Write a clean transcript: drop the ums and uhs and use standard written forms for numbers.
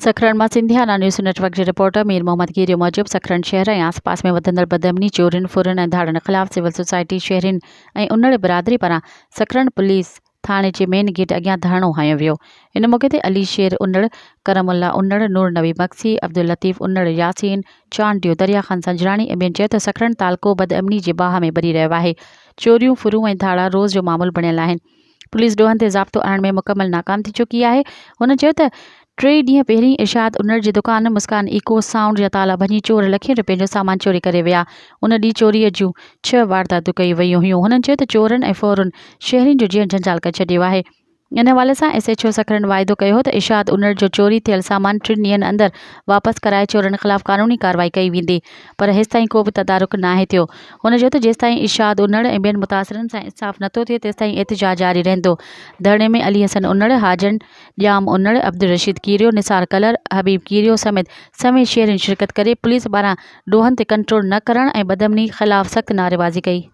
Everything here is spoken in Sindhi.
سکرن مان سنڌيانا نيوز نيٽ ورڪ جي رپورٽر مير محمد گيريو موجب سکرن شهر ۽ آس پاس ۾ وڌندڙ بدامني، چورين، ڦرن ۽ ڌاڙن خلاف سول سوسائٽي، شهرين ۽ انڙ برادري پاران سکرن پوليس ٿاڻي جي مين گيٽ اڳيان ڌرڻو هنيو ويو. ان موقعي تي علي شير انڙ، ڪرم الله انڙ، نور نبي مگسي، عبداللطيف انڙ، ياسين چانڊيو، دريا خان سنجراڻي ۽ ٻين چيو ته سکرن تعلقو بدامني جي باهه ۾ ٻري رهيو آهي، چوريون، ڦرون ۽ ڌاڙا روز جو معمول بڻيل آهن. پوليس ڏوهن تي ضابطو آڻڻ ۾ مڪمل ناڪام ٿي چڪي آهي. هن چيو ته ٽي ڏينهن پهرين ارشاد انڙ جي دڪان مسڪان ايڪو سائونڊ جا تالا ڀڃي چور لکين رپين جو سامان چوري ڪري ويا. ان ڏينهن چوري جون ڇهه وارداتون ڪيون ويون هيون. هنن چيو ته چورن ۽ ڦورن شهرين جو جيئڻ جنجال ڪري ڇڏيو آهي. ان حوالي سان ايس ايڇ او سکرن واعدو ڪيو هو ته ارشاد انڙ جو چوري ٿيل سامان ٽن ڏينهن اندر واپس ڪرائي چورن خلاف قانوني ڪارروائي ڪئي ويندي پر هيستائين ڪو به تدارڪ ناهي ٿيو. هن چيو ته جيستائين ارشاد انڙ ۽ ٻين متاثرن سان انصاف نٿو ٿئي تيستائين احتجاج جاري رهندو. ڌرڻي ۾ علي حسن انڙ، حاجن ڄام انڙ، عبدالرشيد ڪيريو، نثار ڪلر، حبيب ڪيريو سميت سوين شهرين شرڪت ڪري پوليس پاران ڏوهن تي ڪنٽرول نه ڪرڻ ۽ بدامني خلاف سخت نعريبازي ڪئي.